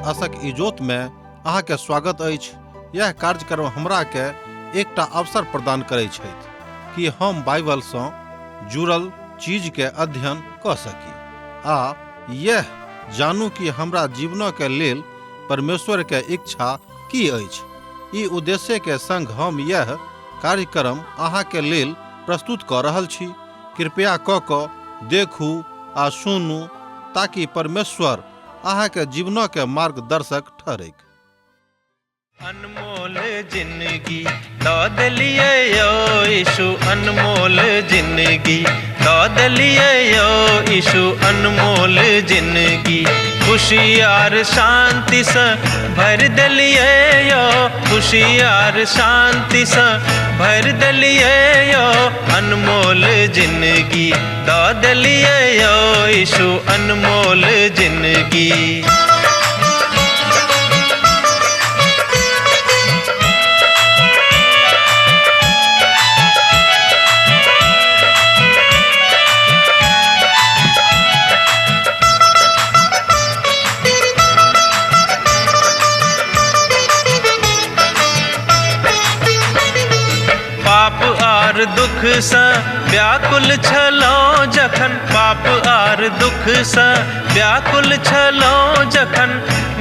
आशक इजोत में अहाँ के स्वागत अछि। यह कार्यक्रम हमरा के एकटा अवसर प्रदान करै छथि कि हम बाइबल सँ जुड़ल चीज के अध्ययन कऽ सकी आ यह जानू कि हमरा जीवन के लेल परमेश्वर के इच्छा की अछि। ई उद्देश्य के संग हम यह कार्यक्रम अहाँ के लेल प्रस्तुत कऽ रहल छी। कृपया कऽ कऽ देखू आ सुनू ताकि परमेश्वर अहाँ के जीवन के मार्गदर्शक ठहरैक। अनमोल जिंदगी दऽ देलियै यौ यीशु, अनमोल जिंदगी दऽ देलियै यौ यीशु, अनमोल जिंदगी खुशी आर शांतिसँ भरि देलियै यौ, खुशी आर शांतिसँ भरि देलियै यौ, अनमोल जिंदगी दऽ देलियै यौ यीशु, अनमोल जिंदगी। पाप आर दुख सँ व्याकुल छलहुँ जखन, पाप आर दुख सँ व्याकुल छलहुँ जखन,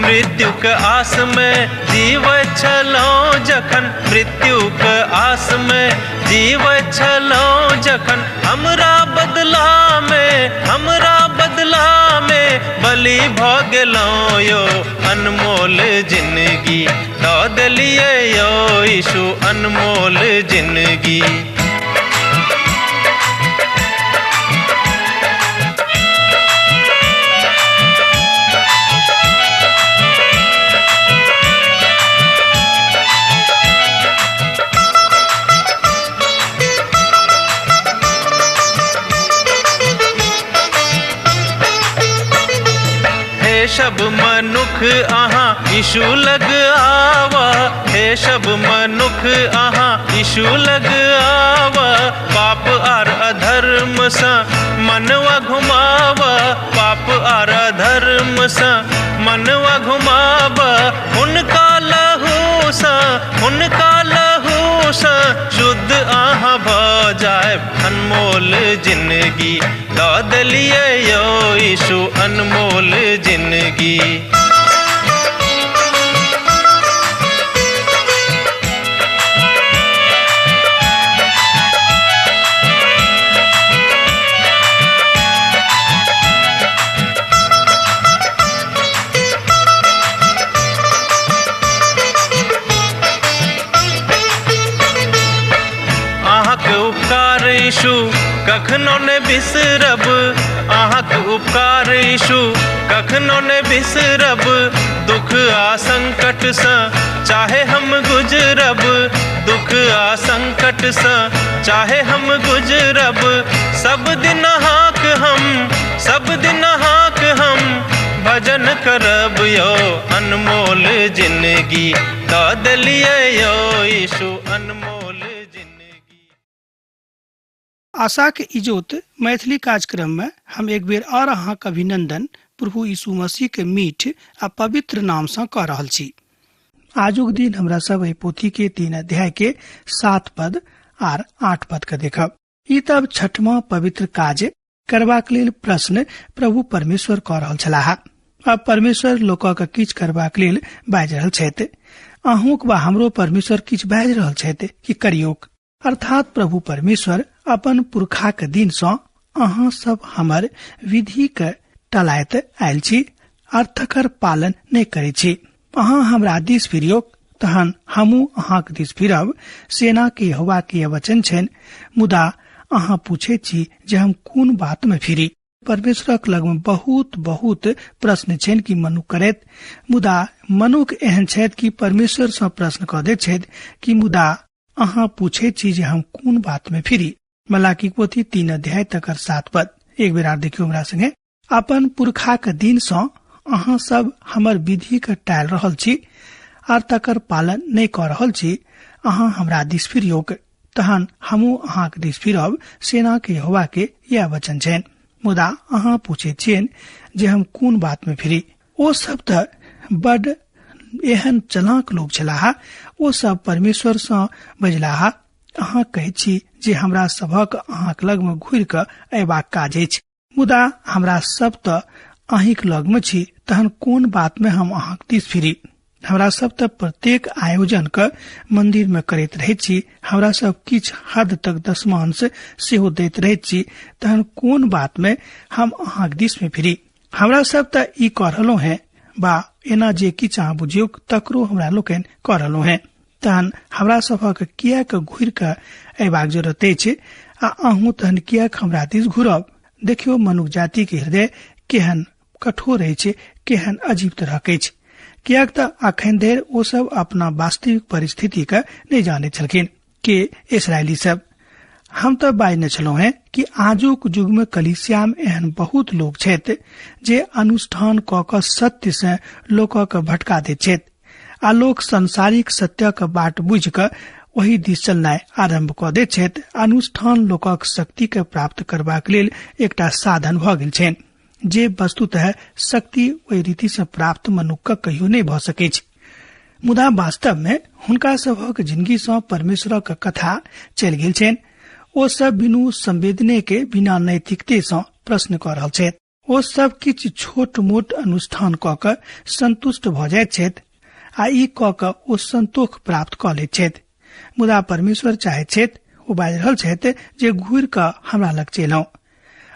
मृत्युक आस में जीवैत छलहुँ जखन, मृत्युक आस में जीवैत छलहुँ जखन, हमरा बदला में, हमरा बदला में बलि भऽ गेलहुँ यौ, अनमोल जिंदगी दऽ देलियै यौ यीशु, अनमोल जिंदगी। हे सब मनुख अहाँ यीशु लग आवा, हे सब मनुख अहाँ यीशु लग आवा, पाप आर अधर्म सँ मनवा घुमावा, पाप आर अधर्म सँ मनवा घुमावा, हुनका लहू सँ, हुनका लहू सँ शुद्ध अहाँ भऽ जायब, अनमोल जिंदगी दऽ देलियै यौ यीशु, अनमोल जिंदगी। अहाँके उपकार यीशु कखनो ने बिसरब, अहाँके उपकार यीशु कखनो ने बिसरब, दुख आ संकट सँ चाहे हम गुजरब, दुख आ संकट सँ चाहे हम गुजरब, सब दिन अहाँक हम, सब दिन अहाँक हम भजन करब यौ, अनमोल जिंदगी दऽ देलियै यौ यीशु, अनमोल जिंदगी। आशाक इजोत मैथिली कार्यक्रम में हम एक बेर और अहाँक अभिनंदन प्रभु यीशु मसीह के मीठ आ पवित्र नाम सँ कऽ रहल छी। आजुक दिन हमरा सब एहि पोथी के 3 अध्याय के 7 पद आर 8 पद के देखब। ई तब छठमा पवित्र काज करबाक लेल प्रश्न प्रभु परमेश्वर कऽ रहल छलाह। अब परमेश्वर लोकक किछु करबाक लेल बाजि रहल छथि। अहूँक वा हमरो परमेश्वर किछु बाजि रहल छथि कि करियौक। अर्थात प्रभु परमेश्वर अपन पुरखाक दिन सँ अहाँ सब हमर विधि के टलाइत आयल छी आर तकर पालन नहि करै छी। अहाँ हमरा दिस फिरियौक तहन हमहूँ अहाँक दिस फिरब, सेना के यहोवा के वचन छनि। मुदा अहाँ पूछैत छी जे हम कोन बात में फिरी। परमेश्वरक लग में बहुत बहुत प्रश्न छनि कि मनुख करैत, मुदा मनुख एहन छथि कि परमेश्वर सँ प्रश्न कऽ दैत छथि कि मुदा अहाँ पूछैत छी जे हम कोन बात में फिरी। मलाकी पोथी 3 अध्याय तकर 7 पद। एक बेर आर देखियौ हमरा संगे। अपन पुरखाक दिन सँ अहाँ सब हमर विधि के टालि रहल छी आर तकर पालन नहि कऽ रहल छी। अहाँ हमरा दिस फिरियौक तहन हमहूँ अहाँक दिस फिरब, सेना के यहोवा के यैह वचन छनि। मुदा अहाँ पूछैत छियनि जे हम कोन बात में फिरी। ओ सब तऽ बड एहन चलाक लोक छलाह। ओ सब परमेश्वर सँ बजलाह, अहाँ कहैत छी जे हमरा सभक अहाँक लग मे घुरि कऽ अयबाक काज अछि, मुदा हमरा सब तऽ अहींक लग मे छी, तहन कोन बात मे हम अहाँक दिस फिरी? हमरा सब तऽ प्रत्येक आयोजन के मंदिर मे करैत रहैत छी, हमरा सब किछु हद तक दशमांश सेहो दैत रहैत छी, तहन कोन बात मे हम अहाँक दिस मे फिरी? हमरा सब तऽ ई कऽ रहलहुँ हेँ बा एना जे किछु अहाँ बुझियौ तकरो हमरा लोकनि कऽ रहलहुँ हेँ, तहन हमरा सभक किएक घुरि कऽ अयबाक जरूरत अछि आ अहूँ तहन किएक हमरा दिस घुरब? देखियौ मनुख जाति के हृदय केहन कठोर अछि, केहन अजीब तरहक अछि, किएक तऽ अखन धरि ओ सब अपना वास्तविक परिस्थिति के नहि जानैत छलखिन के इसराइली सब। हम तऽ बाजने छलहुँ हेँ कि आजुक युग में कलीसिया में एहन बहुत लोक छथि जे अनुष्ठान कऽ कऽ सत्य से लोकक भटका दैत छथि आ लोक सांसारिक सत्यक बाट बुझि कऽ ओहि दिस चलनाइ आरंभ कऽ दैत छथि। अनुष्ठान लोकक शक्ति के प्राप्त करबाक लेल एकटा साधन भऽ गेल छनि, जे वस्तुतः शक्ति ओहि रीति से प्राप्त मनुक्ख कहियो नहि भऽ सकैछ। मुदा वास्तव में हुनका सभक जिंदगी सँ परमेश्वरक कथा चलि गेल छनि। ओ सब बिनु संवेदने के बिना नैतिकते सँ प्रश्न कऽ रहल छथि। ओ सब किछु छोट मोट अनुष्ठान कऽ कऽ संतुष्ट भऽ जाइत छथि आ ई कऽ कऽ ओ संतोष प्राप्त कऽ लैत छथि। मुदा परमेश्वर चाहैत छथि, ओ बाजि रहल छथि जे घुरि कऽ हमरा लग चलि आउ।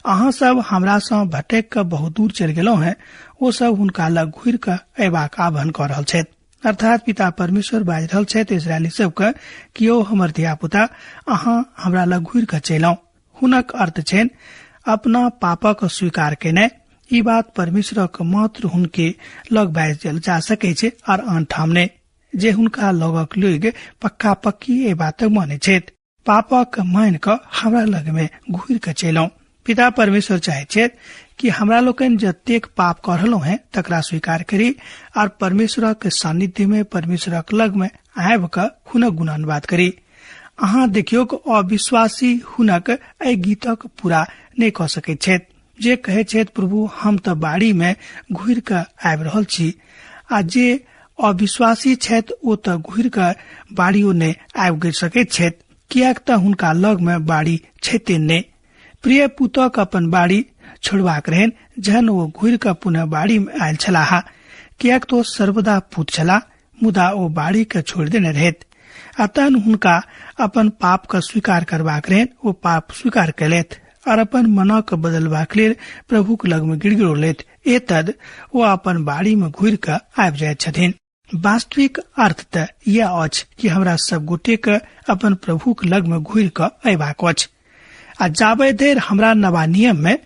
अहाँ सब हमरा सँ भटकि कऽ बहुत दूर चलि गेलहुँ हेँ। ओ सब हुनका लग घुरि कऽ अयबाक आह्वान कऽ रहल छथि। अर्थात पिता परमेश्वर बाजि रहल छथि इसराइली सबके कि यौ हमर धियापुता, अहाँ हमरा लग घुरि कऽ चलि आउ। हुनक अर्थ छनि अपना पापक स्वीकार केनाइ। ई बात परमेश्वरक मात्र हुनके लग बाजल जा सकै छै और आन ठाम नहि, जे हुनका लगक लोग पक्का पक्की एहि बातक मानै छथि। पापक मानि कऽ हमरा लग में घुरि कऽ चलि आउ। पिता परमेश्वर चाहैत छथि कि हमरा लोकनि जतेक पाप कऽ रहलहुँ हेँ तकरा स्वीकार करी और परमेश्वरक सान्निध्य में परमेश्वरक लग में आबि कऽ हुनक गुणानुवाद करी। अहाँ देखियौ अविश्वासी हुनक एहि गीतक पूरा नहि कऽ सकैत छथि जे कहैत छथि, प्रभु हम तऽ बाड़ी में घुरि कऽ आबि रहल छी, आ जे अविश्वासी छथि ओ तऽ घुरि कऽ बाड़ियो नहि आबि सकैत छथि, किएक तऽ हुनका लग में बाड़ी छैते नहि। प्रिय पुतक अपन बाड़ी छोड़बाक रहनि जहन ओ घुरि कऽ पुनः बाड़ी में आयल छलाह, किएक तऽ ओ सर्वदा पुत छलाह, मुदा ओ बाड़ी के छोड़ि देने रहैत आ तहन हुनका अपन पाप के स्वीकार करबाक रहनि। ओ पाप स्वीकार कयलथि और अपन मनक बदलबाक लेल प्रभुक लग में गिड़गिड़ौलथि। एतद ओ अपन बाड़ी में घुरि कऽ आबि जाइत छथिन। वास्तविक अर्थ तऽ यैह अछि कि हमरा सब गोटे के अपन प्रभुक लग में घुरि कऽ अयबाक अछि, आ जाबे धरि हमरा नवा नियम में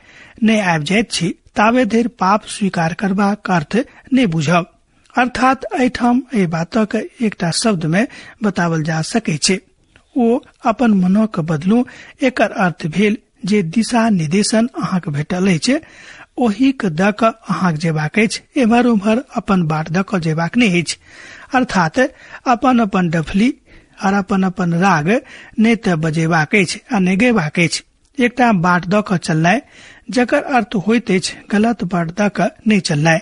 नहि आबि जाइत छी ताबे धरि पाप स्वीकार करबाक अर्थ नहि बुझब। अर्थात एहिठाम एहि बातक एकटा शब्द में बतावल जा सकै छै, ओ अपन मनक बदलू। एकर अर्थ भेल जे दिशा निर्देशन अहाँक भेटल अछि ओहिक दऽ कऽ अहाँक जेबाक अछि, एम्हर उम्हर अपन बाट दऽ कऽ जेबाक नहि अछि। अर्थात अपन अपन डफली और अपन अपन राग नहि तऽ बजेबाक अछि आ नहि गेबाक अछि। एकटा बाट दऽ कऽ चलनाइ, जकर अर्थ होइत अछि गलत बाट दऽ कऽ नहि चलनाइ।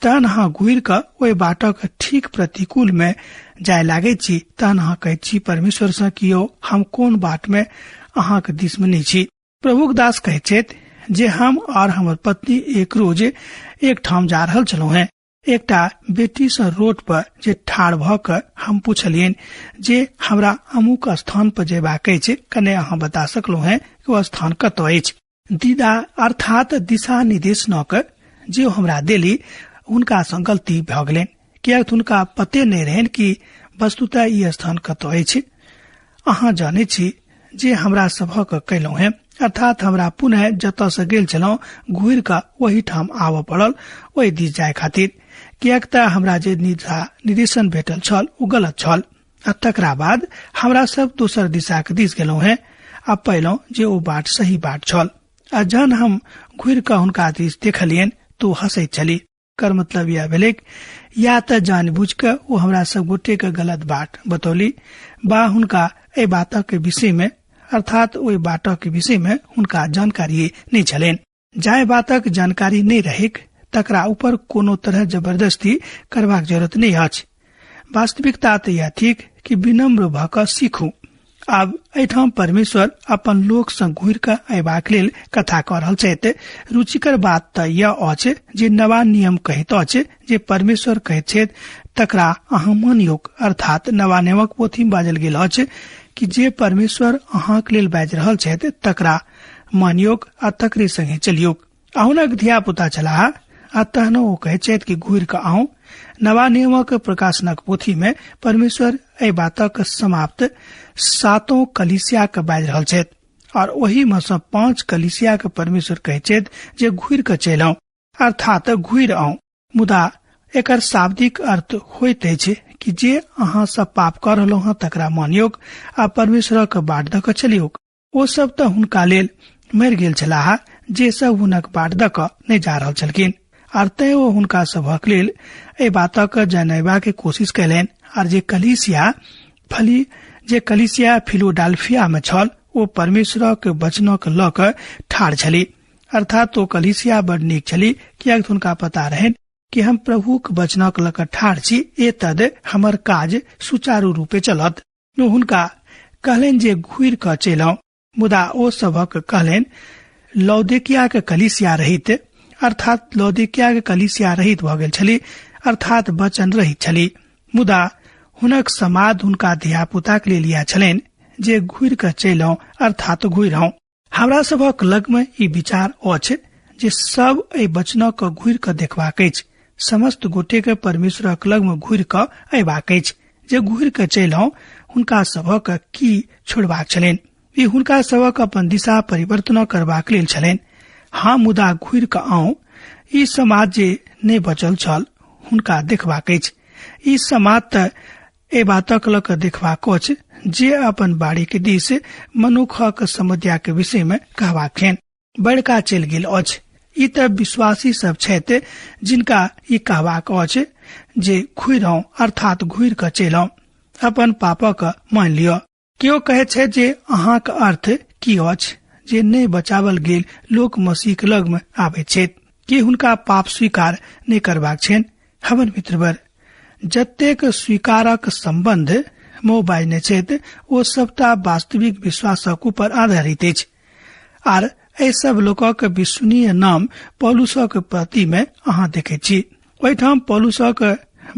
तहन अहाँ घुरि कऽ ओहि बाटक ठीक प्रतिकूल में जाय लागैत छी, तहन अहाँ कहैत छी परमेश्वर सँ कि यौ हम कोन बाट में अहाँक दिस में नहि छी। प्रभुक दास कहैत छथि जे हम और हमर पत्नी एक रोज एक ठाम जा रहल छलहुँ हेँ। एकटा बेटी सँ रोड पर जे ठाढ़ भऽ कऽ हम पुछलियनि जे हमरा अमुक स्थान पर जेबाक अछि, कने अहाँ बता सकलहुँ हेँ कि ओ स्थान कतऽ अछि। दीदा अर्थात दिशा निर्देशनक जे हमरा देली हुनका सँ गलती भऽ गेलनि, किएक तऽ हुनका पते नहि रहनि कि वस्तुतः ई स्थान कतऽ अछि। अहाँ जानै छी जे हमरा सभक कयलहुँ हेँ, अर्थात हमरा पुनः जतऽ सँ गेल छलहुँ घुरि कऽ ओहि ठाम आबऽ पड़ल ओहि दिस जाय खातिर, किएक तऽ हमरा जे निर्देशन भेटल छल ओ गलत छल। आ तकरा बाद हमरा सब दोसर दिशाक दिस गेलहुँ हेँ आ पयलहुँ जे ओ बाट सही बाट छल। आ जहन हम घुरि कऽ हुनका दिस देखलियनि तऽ ओ हँसैत छली। कर मतलब यह भेलैक या तऽ जानि बुझि कऽ ओ हमरा सब गोटे के गलत बाट बतौली बा हुनका एहि बातक विषय में अर्थात ओहि बाटक विषय में हुनका जानकारी नहि छलनि। जाहि बातक जानकारी नहि रहैक तकरा ऊपर कोनो तरह जबरदस्ती करबाक जरूरत नहि अछि। वास्तविकता तऽ यह थिक कि विनम्र भऽ कऽ सीखू। आब एहिठाम परमेश्वर अपन लोक सँ घुरि कऽ अयबाक लेल कथा कऽ रहल छथि। रुचिकर बात तऽ यह अछि जे नवा नियम कहैत अछि जे परमेश्वर कहैत छथि तकरा अहाँ मानियौक। अर्थात नवा नियमक पोथी मे बाजल गेल अछि कि जे परमेश्वर अहाँक लेल बाजि रहल छथि तकरा मानियौक आ तकरे संगे चलियौक। आ हुनक धिया पुता छलाह आ तहनो ओ कहैत छथि कि घुरि कऽ आउ। नवा नियमक प्रकाशनक पोथी मे परमेश्वर एहि बातक समाप्त सातों कलीसिया के बाजि रहल छथि और ओहि मे सँ 5 कलीसिया के परमेश्वर कहैत छथि जे घुरि कऽ चलि आउ, अर्थात घुरि आउ। मुदा एकर शाब्दिक अर्थ होइत अछि कि जे अहाँ सब पाप कऽ रहलहुँ हँ तकरा मानियौक आ परमेश्वरक बाट दऽ कऽ चलियौक। ओ सब तऽ हुनका लेल मरि गेल छलाह जे सब हुनक बाट दऽ कऽ नहि जा रहल छलखिन, आर तैं ओ हुनका सभक लेल एहि बातक जनयबाक कोशिश कयलनि। आर जे कलीसिया फिलोडाल्फिया मे छल ओ परमेश्वरक वचनक लऽ कऽ ठाढ़ छली, अर्थात ओ कलीसिया बड़ नीक छली, किएक हुनका पता रहनि कि हम प्रभुक वचनक लऽ कऽ ठाढ़ छी, एतद हमर काज सुचारू रूपे चलत। ओ हुनका कहलनि जे घुरि कऽ चलि आउ, मुदा ओ सभक कहलनि लौदिकियाक कलीसिया रहित, अर्थात लौदिकियाक कलीसिया रहित भऽ गेल छली, अर्थात वचन रहित छली। मुदा हुनक समाद हुनका धियापुताक लेल इएह छलनि जे घुरि कऽ चलि आउ, अर्थात घुरि आउ। हमरा सभक लगमे ई विचार अछि जे सब एहि वचनक घुरि कऽ देखबाक अछि, समस्त गोटे के परमेश्वरक लगमे घुरि कऽ अयबाक अछि। जे घुरि कऽ चलि आउ हुनका सभक की छोड़बाक छलनि? ई हुनका सभक अपन दिशा परिवर्तन करबाक लेल छलनि। हाँ, मुदा घुरि कऽ आउ ई समाज जे नहि बचल छल हुनका देखबाक अछि। ई समाज तऽ एहि बातक लऽ कऽ देखबाक अछि जे अपन बाड़ी के दिस मनुखक समस्या के विषय में कहबाक छनि। बड़का चलि गेल अछि। ई तऽ विश्वासी सब छथि जिनका ई कहबाक अछि जे घुरि आउ, अर्थात घुरि कऽ चलि आउ, अपन पापक मान लिअ। केओ कहै छै जे अहाँक अर्थ की अछि जे नहि बचावल गेल लोक मसीहक लगमे आबैत छथि, कि हुनका पाप स्वीकार नहि करबाक छनि? हमर मित्रवर, जतेक स्वीकारक सम्बन्ध मोह बाजने छथि ओ सबटा वास्तविक विश्वासक ऊपर आधारित अछि। आर एहि सब लोकक विश्वसनीय नाम पौलुसक प्रति में अहाँ देखैत छी। ओहिठाम पौलुसक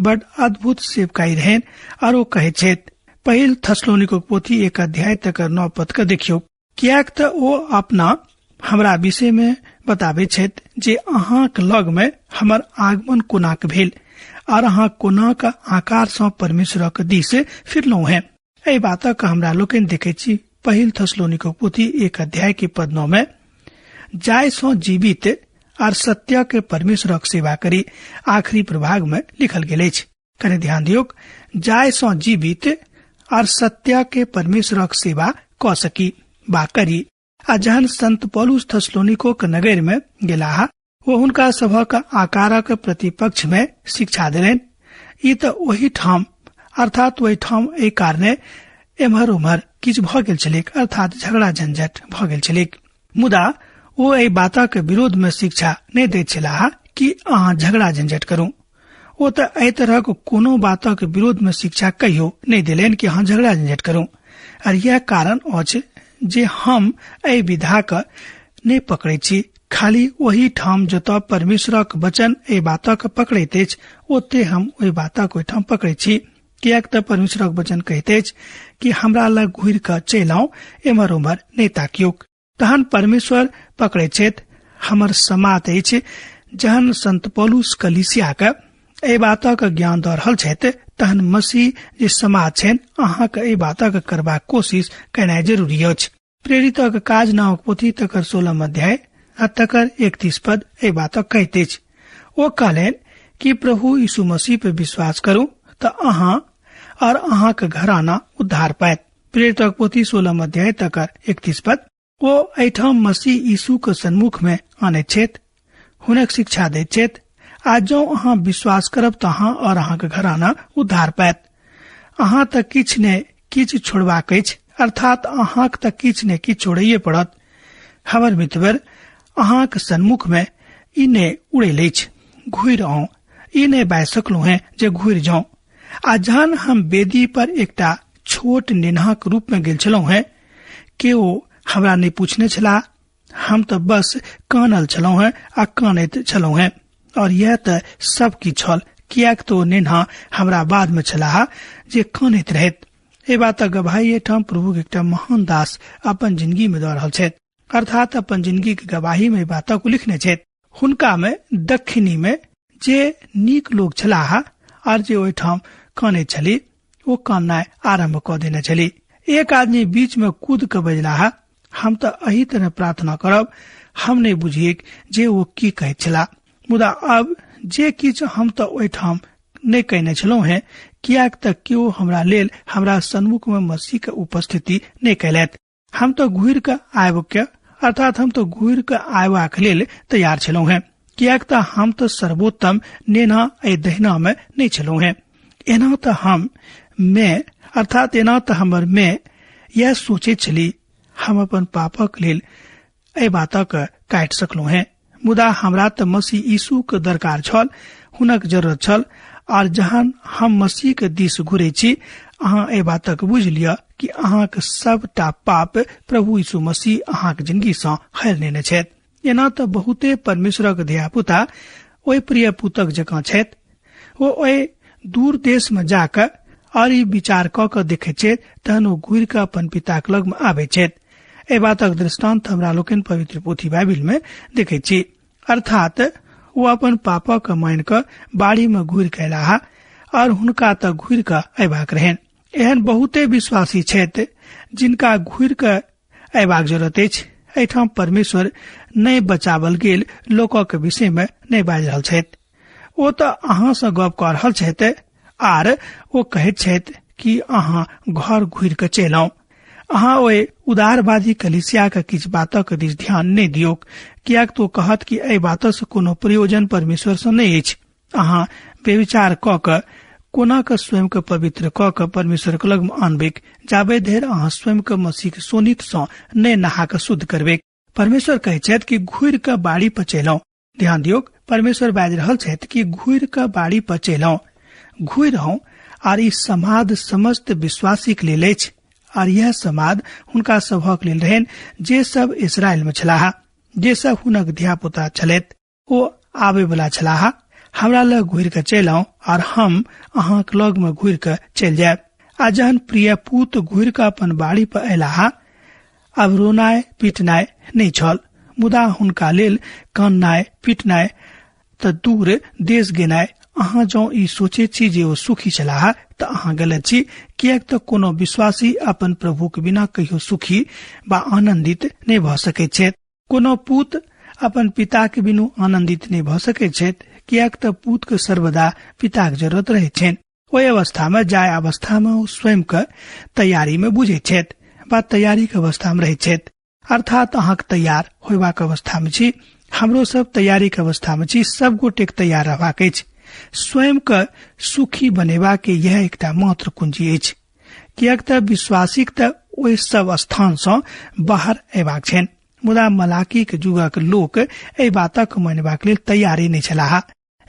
बड अद्भुत सेवकाई रहनि आर ओ कहैत छथि पहिल थसलोनिकोक पोथी 1 अध्याय तकर 9 पद के देखियौ, किएक तऽ ओ अपना हमरा विषय में बताबै छथि जे अहाँक लग में हमर आगमन कोनाक भेल आर अहाँ कोनाक आकार सँ परमेश्वरक दिस फिरलहुँ हैं। एहि बातक हमरा लोकनि देखैत छी पहिल थसलोनिकोक पोथी 1 अध्याय के पद 9 में, जाय सँ जीवित आर सत्य के परमेश्वरक सेवा करी, आखिरी प्रभाग में लिखल गेल अछि। कने ध्यान दियौक, जाय सँ जीवित आर सत्य के परमेश्वरक सेवा कऽ सकी बा करी। आ जहन संत पौलुस थसलोनिकोक नगर में गेलाह ओ हुनका सभक आकारक प्रतिपक्ष में शिक्षा देलनि। ई तऽ ओहि ठाम, अर्थात ओहि ठाम एहि कारणे एम्हर उम्हर किछु भऽ गेल छलैक, अर्थात झगड़ा झंझट भऽ गेल छलैक। मुदा ओ एहि बातक विरोध में शिक्षा नहि दैत छलाह कि अहाँ झगड़ा झंझट करू। ओ तऽ एहि तरहक कोनो बातक विरोध में शिक्षा कहियो नहि देलनि कि अहाँ झगड़ा झंझट करू। आर यह कारण अछि जे हम एहि विधाक नहि पकड़ैत छी। खाली ओहि ठाम जतऽ परमेश्वरक वचन एहि बातक पकड़ैत अछि ओते हम ओहि बातक ओहिठाम पकड़ैत छी, किएक तऽ परमेश्वरक वचन कहैत अछि कि हमरा लग घुरि कऽ चलि आउ, एम्हर ओम्हर नहि ताकियौक। तहन परमेश्वर पकड़ैत छथि। हमर समात अछि जहन संत पौलुस कलीसियाक एहि बातक ज्ञान दऽ रहल छथि तहन मसीह जे समाज छनि अहाँक एहि बातक करबाक कोशिश केनाइ जरूरी अछि। प्रेरितक काज नामक पोथी तकर 16 अध्याय आ तकर 31 पद एहि बातक कहैत अछि। ओ कहलनि कि प्रभु यीशु मसीह पर विश्वास करू तऽ अहाँ और अहाँक घराना उद्धार पायत। प्रेरितक पोथी 16 अध्याय तकर 31 पद। ओ एहिठाम मसीह यीशु के सन्मुख में आनैत छथि, हुनक शिक्षा दैत छथि आ जँ अहाँ विश्वास करब तऽ अहाँ और अहाँक घराना उद्धार पायत। अहाँ तऽ किछु ने किछु छोड़बाक अछि, अर्थात अहाँक तऽ किछु ने किछु छोड़ैये पड़त। हमर मित्रवर, अहाँक सन्मुख में ई ने उड़ेल अछि। घुरि आउ, ई नहि बाजि सकलहुँ हेँ जे घुरि जाउ। आ जहन हम वेदी पर एकटा छोट नेन्हाक रूप में गेल छलहुँ हेँ, केओ हमरा नहि पूछने छलाह, हम तऽ बस कानल छलहुँ हेँ आ कानैत छलहुँ हेँ, और यह तऽ सब किछु छल, किएक तऽ ओ नेन्हा हमरा बाद में छलाह जे कानैत रहैत। एहि बातक गवाही एहिठाम प्रभुक एकटा महान दास अपन जिंदगी में दऽ रहल छथि, अर्थात अपन जिंदगी के गवाही में बातक लिखने छथि। हुनका में दक्षिणी में जे नीक लोग छलाह आर जे ओहिठाम कानैत छली, ओ काननाइ आरंभ कऽ देने छली। एक आदमी बीच में कूद के बजलाह, हम तऽ एहि तरह प्रार्थना करब, हम नहि बुझिए जे ओ की कहैत छलाह, मुदा अब जे किछु हम तऽ ओहिठाम नहि कहने छलहुँ हेँ, किएक तऽ केओ हमरा लेल हमरा सन्मुख में मसीह के उपस्थिति नहि कयलथि। हम तऽ घुरि कऽ आबि के, अर्थात हम तऽ घुरि कऽ आबबाक लेल तैयार छलहुँ हेँ, किएक तऽ हम तऽ सर्वोत्तम नेना एहि दहिना में नहि छलहुँ हेँ। एना तऽ हम मैं, अर्थात एना तऽ हमर मैं यह सोचैत छली, हम अपन पापक लेल एहि बातक काटि सकलहुँ हेँ, मुदा हमरा तऽ मसीह यीशु के दरकार छल, हुनक जरूरत छल। आर जहन हम मसीह के दिस घुरे छी, अहाँ एहि बातक बुझि लिअ कि अहाँक सबटा पाप प्रभु यीशु मसीह अहाँक जिंदगी सँ हरि नेने छथि। एना तऽ बहुते परमेश्वरक धियापुता ओहि प्रिय पुतक जकाँ छथि, ओ ओहि दूर देश में जाकऽ और ई विचार कऽ के देखैत छथि, तहन ओ घुरि कऽ अपन पिताक लग में आबैत छथि। एहि बातक दृष्टांत हमरा लोकनि पवित्र पोथी बाइबिल में देखैत छी। अर्थात ओ अपन पापक मानि कऽ बाड़ी में घुरि कऽ अयलाह और हुनका तऽ घुरि कऽ अयबाक रहनि। एहन बहुते विश्वासी छथि जिनका घुरि कऽ अयबाक जरूरत अछि। एहिठाम परमेश्वर नहि बचावल गेल लोकक विषय में नहि बाजि रहल छथि, ओ तऽ अहाँ सँ गप कऽ रहल छथि आर ओ कहैत छथि कि अहाँ घर घुरि कऽ चलि आउ। अहाँ ओहि उदारवादी कलीसिया के किछु बातक दिस ध्यान नहि दियौक, किएक तऽ ओ कहत कि एहि बात सँ कोनो प्रयोजन परमेश्वर सँ नहि अछि। अहाँ व्यभिचार कऽ कऽ कोना कऽ स्वयं के पवित्र कऽ कऽ परमेश्वर के लग में आनबैक, जाबे धरि अहाँ स्वयं के मसीह के शोणित सँ नहि नहा कऽ शुद्ध करबैक। परमेश्वर कहैत छथि कि घुरि कऽ बाड़ी पर चलि आउ। ध्यान दियौक, परमेश्वर बाजि रहल छथि कि घुरि कऽ बाड़ी पर चलि आउ, घुरि आउ। आर ई समाद समस्त विश्वासी के लेल अछि, आर यह समाद हुनका सभक लेल रहनि जे सब इसराइल में छलाह, जे सब हुनक धियापुता छलथि, ओ आबे वाला छलाह। हमरा लग घुरि कऽ चलि आउ आर हम अहाँक लग में घुरि कऽ चलि जायब। आ जहन प्रिय पूत घुरि कऽ अपन बाड़ी पर अयलाह, अब रोनाय पिटनाय नहि छल, मुदा हुनका लेल काननाय पिटनाय तऽ दूर देश गेनाय। अहाँ जँ ई सोचैत छी जे ओ सुखी छलाह तऽ अहाँ गलत छी, किएक तऽ कोनो विश्वासी अपन प्रभुक बिना कहियो सुखी वा आनंदित नहि भऽ सकैत छथि। कोनो पूत अपन पिता के बिनु आनंदित नहि भऽ सकैत छथि, किएक तऽ पूत के सर्वदा पिताक जरूरत रहैत छनि। ओहि अवस्था में, जाय अवस्था में ओ स्वयं के तैयारी में बुझैत छथि वा तैयारी के अवस्था में रहैत छथि। अर्थात अहाँक तैयार होयबाक अवस्था में छी, हमरो सब तैयारी के अवस्था में छी, सब गोटेक तैयार रहबाक अछि। स्वयं के सुखी बनेबाक के यह एकटा मात्र कुंजी अछि, किएक तऽ विश्वासीक तऽ ओहि सब स्थान सँ बाहर अयबाक छनि। मुदा मलाकीक युगक लोक एहि बातक मानबाक लेल तैयारी नहि छलाह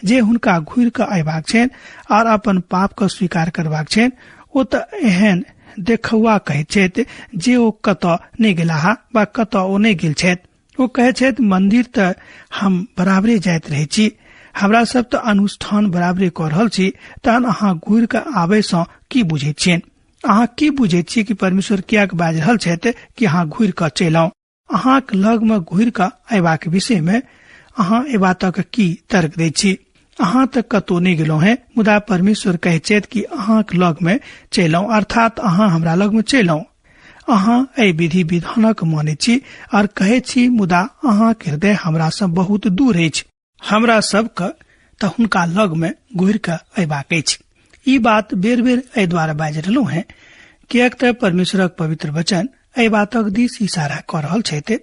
जे हुनका घुरि कऽ अयबाक छनि और अपन पाप के स्वीकार करबाक छनि। ओ तऽ एहन देखौआ कहैत छथि जे ओ कतऽ नहि गेलाह वा कतऽ ओ नहि गेल छथि। ओ कहैत छथि, मंदिर तऽ हम बराबरे जाइत रहै छी, हमरा सब तऽ अनुष्ठान बराबरे कऽ रहल छी, तहन अहाँ घुरि कऽ आबै सँ की बुझैत छियनि? अहाँ की बुझैत छी कि परमेश्वर किएक बाजि रहल छथि कि अहाँ घुरि कऽ चलि आउ? अहाँक लग में घुरि कऽ अयबाक विषय में अहाँ एहि बातक की तर्क दैत छी? अहाँ तऽ कतौ नहि गेलहुँ हेँ, मुदा परमेश्वर कहैत छथि कि अहाँक लग में चलि आउ, अर्थात अहाँ हमरा लग में चलि आउ। अहाँ एहि विधि विधानक मानैत छी और कहैत छी, मुदा अहाँक हृदय हमरा सँ बहुत दूर अछि। हमरा सबके तऽ हुनका लग में घुरि कऽ अयबाक अछि। ई बात बेर बेर एहि द्वारा बाजि रहलहुँ हेँ किएक तऽ परमेश्वरक पवित्र वचन एहि बातक दिस इशारा कऽ रहल छथि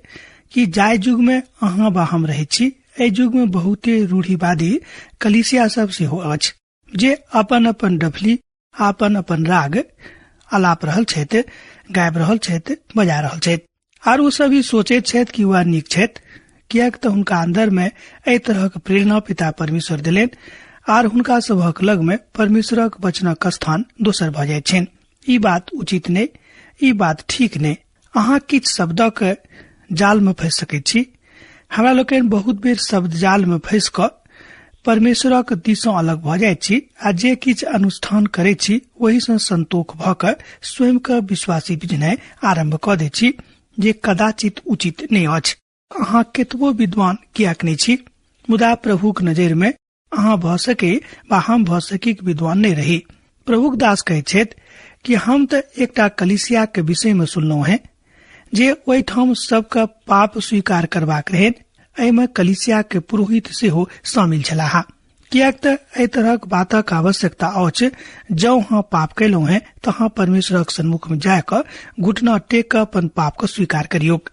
कि जाहि युग में अहाँ वा हम रहैत छी, एहि युग में बहुते रूढ़िवादी कलीसिया सब सेहो अछि जे अपन अपन डफली, अपन अपन राग अलाप रहल छथि, गाबि रहल छथि, बजा रहल छथि, आर ओ सब ई सोचैत छथि कि वह नीक छथि, किएक तऽ हुनका अन्दर मे एहि तरहक प्रेरणा पिता परमेश्वर देलनि आर हुनका सभक लग मे परमेश्वरक वचनक स्थान दोसर भऽ जाइत छनि। ई बात उचित नहि, ई बात ठीक नहि। अहाँ किछु शब्दक जाल मे फँसि सकैत छी। हमरा लोकनि बहुत बेर शब्द जाल मे फँसि कऽ परमेश्वरक दिस सँ अलग भऽ जाइत छी आ जे किछु अनुष्ठान करैत छी ओहि सँ संतोख भऽ कऽ स्वयं के विश्वासी बुझनाइ आरम्भ कऽ दैत छी, जे कदाचित उचित नहि अछि। अहाँ केतबो विद्वान किएक नहि छी, मुदा प्रभुक नजरि मे अहाँ भऽ सके वा हम भऽ सकी विद्वान नहि रही। प्रभुक दास कहैत छथि कि हम तऽ एकटा कलिसिया के विषय मे सुनलहुँ हें जे ओहिठाम सबके पाप स्वीकार करबाक रहनि। एहिमे कलिसिया के पुरोहित सेहो शामिल छलाह, किएक तऽ एहि तरहक बातक आवश्यकता अछि। जँ अहाँ पाप कयलहुँ हें तऽ अहाँ परमेश्वरक सन्मुख मे जा कऽ घुटना टेक कऽ अपन पाप के स्वीकार करियौक।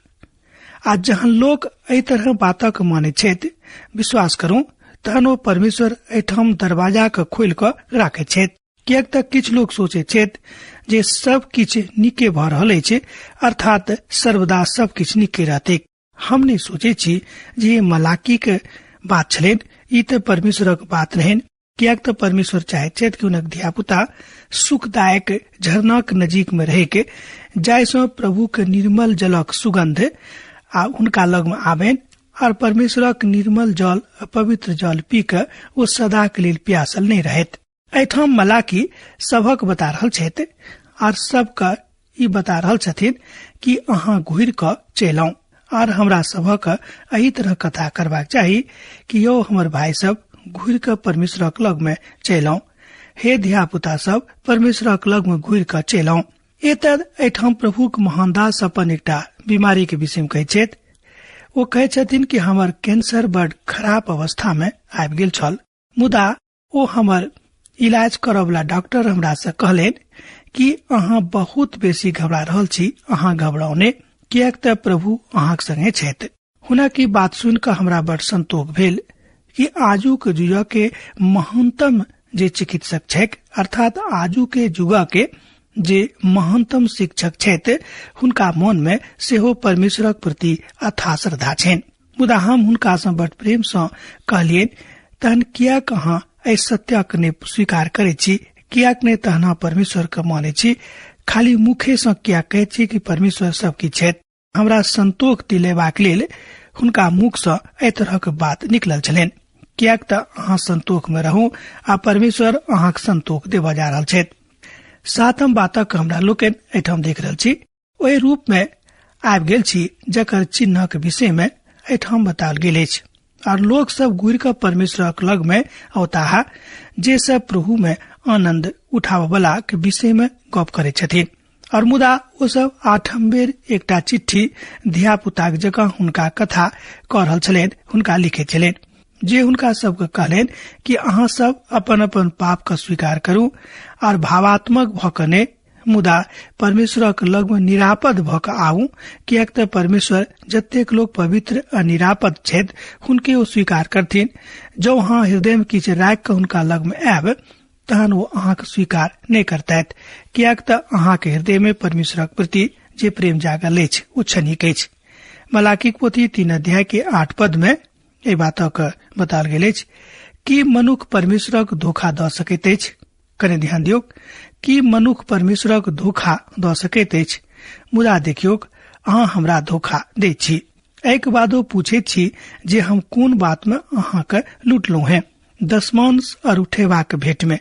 आ जहन लोक एहि तरह बातक मानैत छथि, विश्वास करू, तहन ओ परमेश्वर एहिठाम दरवाजा के खोलि कऽ राखैत छथि। किएक तऽ किछु लोक सोचैत छथि जे सब किछु नीके भऽ रहल अछि, अर्थात सर्वदा सब किछु नीके रहतैक। हम नहि सोचै छी जे मलाकी के बात छलनि, ई तऽ परमेश्वरक बात रहनि। किएक तऽ परमेश्वर चाहैत छथि कि हुनक धियापुता सुखदायक झरनाक नजीक मे रहि के, जाहि सँ प्रभु के निर्मल जलक सुगंध आ हुनका लग मे आबनि और परमेश्वरक निर्मल जल, पवित्र जल पी के ओ सदा के लेल प्यासल नहि रहैत। एहिठाम मलाकी सभक बता रहल छथि आर सबके ई बता रहल छथिन कि अहाँ घुरि कऽ चलि आउ। आर हमरा सभक एहि तरह कथा करबाक चाही कि यौ हमर भाई सब, घुरि कऽ परमेश्वरक लग मे चलि आउ। हे धिया पुता सब, परमेश्वरक लग मे घुरि कऽ चलि आउ। एतद एहिठाम प्रभुक महान दास अपन एकटा बीमारी के विषय मे कहै छथि। ओ कहै छथिन कि हमर कैंसर बड खराब अवस्था मे आबि गेल छल, मुदा ओ हमर इलाज करऽवला डॉक्टर हमरा से कहलनि कि अहाँ बहुत बेसी घबरा रहल छी, अहाँ घबराउ नहि, किएक तऽ प्रभु अहाँक संगे छथि। हुनक ई बात सुनि कऽ हमरा बड़ संतोष भेल कि आजुक युग के महानतम जे चिकित्सक छैक, अर्थात आजू के युग के जे महानतम शिक्षक छथि, हुनका मन मे सेहो परमेश्वरक प्रति अथाह श्रद्धा छनि। मुदा हम हुनका सँ बड़ प्रेम सँ कहलियनि, तहन किएक अहाँ एहि सत्यक नहि स्वीकार करैत छी? किएक नहि तहन अहाँ परमेश्वर के मानै छी? खाली मुखे सँ किएक कहैत छी कि परमेश्वर सब किछु छथि? हमरा संतोष दिलेबाक लेल हुनका मुख सँ एहि तरहक बात निकलल छलनि, किएक तऽ अहाँ संतोष मे रहू आ परमेश्वर अहाँक संतोष देबऽ जा रहल छथि। सातम बातक हमरा लोकनि एहिठाम देख रहल छी, ओहि रूप मे आबि गेल छी जकर चिन्हक विषय मे एहिठाम बताओल गेल अछि। और लोक सब घुरि कऽ परमेश्वरक लग मे औताह, जे सब प्रभु मे आनंद उठाबऽ वाला के विषय मे गप करैत छथिन। और मुदा ओ सब आठम बेर एकटा चिट्ठी धियापुताक जकाँ हुनका कथा कऽ रहल छलनि, हुनका लिखैत छलनि, जे हुनका सबके कहलनि कि अहाँ सब अपन अपन पाप के स्वीकार करू और भावात्मक भऽ कऽ नहि, मुदा परमेश्वरक लग मे निरापद भऽ कऽ आउ, किएक तऽ परमेश्वर जतेक लोक पवित्र आ निरापद छथि हुनके ओ स्वीकार करथिन। जँ अहाँ हृदय मे किछु राखि कऽ हुनका लग मे आयब तहन ओ अहाँके स्वीकार नहि करतैथ, किएक तऽ अहाँके हृदय मे परमेश्वरक प्रति जे प्रेम जागल अछि ओ क्षणिक अछि। मलाकीक पोथी 3 अध्याय के 8 पद मे एहि बातक बताओल गेल अछि कि मनुख परमेश्वरक धोखा दऽ सकैत अछि। कने ध्यान दियौक कि मनुख परमेश्वरक धोखा दऽ सकैत अछि, मुदा देखियौक अहाँ हमरा धोखा दैत छी। एहिके बादो पूछैत छी जे हम कोन बात मे अहाँके लूटलहुँ हेँ? दशमांश और उठेबाक भेंट मे।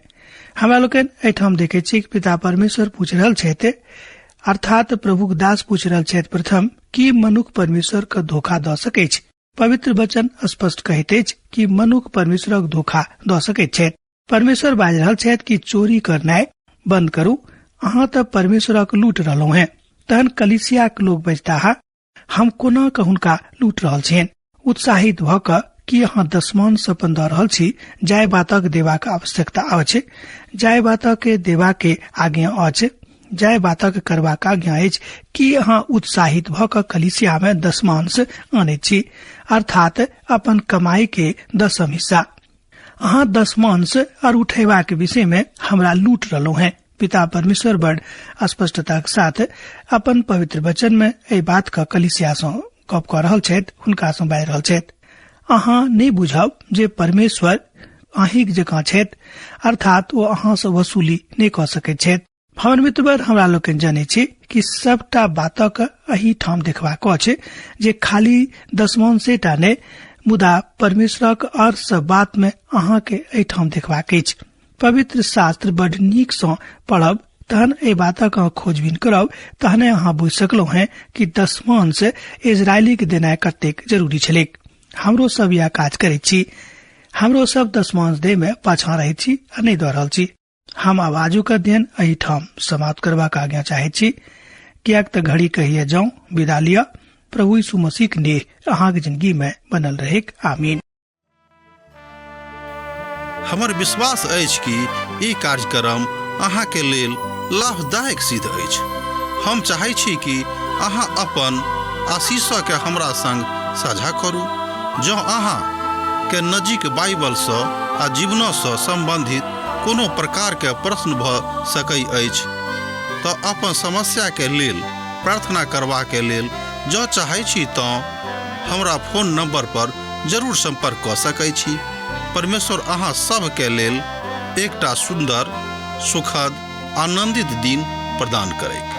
हमरा लोकनि एहिठाम देखैत छी कि पिता परमेश्वर पूछि रहल छथि, अर्थात प्रभुक दास पूछि रहल छथि प्रथम कि मनुख परमेश्वर के धोखा दऽ सकैछ? पवित्र वचन स्पष्ट कहैत अछि कि मनुख परमेश्वरक धोखा दऽ सकैत छथि। परमेश्वर बाजि रहल छथि कि चोरी करनाइ बंद करू, अहाँ तऽ परमेश्वरक लूट रहलहुँ हेँ। तहन कलिसियाक लोक बजताह, हम कोना कऽ हुनका लूट रहल छियनि? उत्साहित भऽ कऽ कि अहाँ दशमांश अपन दऽ रहल छी, जाहि बातक देबाक आवश्यकता अछि, जाहि बातक देबाक आज्ञा अछि, जाहि बातक करबाक आज्ञा अछि, कि अहाँ उत्साहित भऽ कऽ कलिसिया मे दशमांश आनैत छी, अर्थात अपन कमाई के दशम हिस्सा। अहाँ दशमांश और उठेबाक विषय में हमरा लूट रहलहुँ हैं। पिता परमेश्वर बड़ स्पष्टता के साथ अपन पवित्र वचन में एहि बात का कलिसिया सँ गप कऽ रहल छथि, हुनकासँ बाजि रहल छथि। अहाँ नहि बुझब जे परमेश्वर अहींक जकाँ छथि, अर्थात ओ अहाँसँ वसूली नहि कऽ सकैत छथि। हमर मित्रवर, हमरा लोकनि जनै छी कि सबटा बातक एहि ठाम देखबाक अछि जे खाली दशमांशे टा नहि, मुदा परमेश्वरक अर्थ सब बात मे अहाँके एहिठाम देखबाक अछि। पवित्र शास्त्र बड नीक सँ पढ़ब, तहन एहि बातक अहाँ खोजबीन करब, तहने अहाँ बुझि सकलहुँ हैं कि दशमांश इजरायली के देनाइ कतेक जरूरी छलैक। हमरो सब यह काज करैत छी, हमरो सब दशमांश दै मे पाछाँ रहैत छी आ नहि दऽ रहल छी। हम आब आजुक अध्ययन एहिठाम समाप्त करबाक आज्ञा चाहैत छी, किएक तऽ घड़ी कहिए जाउं। विदा लिअ। प्रभु यीशु मसीह नेह अहाँक जिंदगी में बनल रहेक। आमीन। हमर विश्वास अछि कि ई कार्यक्रम अहाँके लेल लाभदायक सिद्ध अछि। हम चाहै छी कि अहाँ अपन आशीषके हमरा संग साझा करू। जँ अहाँ के नजीक बाइबलसँ आ जीवनसँ सम्बन्धित कोनो प्रकारके प्रश्न भऽ सकै अछि तऽ अपन समस्याके लेल प्रार्थना करबाके लेल जँ चाहै छी तँ हमरा फोन नंबर पर जरूर संपर्क कऽ सकै छी। परमेश्वर अहाँ सभके लेल एकटा सुन्दर, सुखद, आनंदित दिन प्रदान करैक।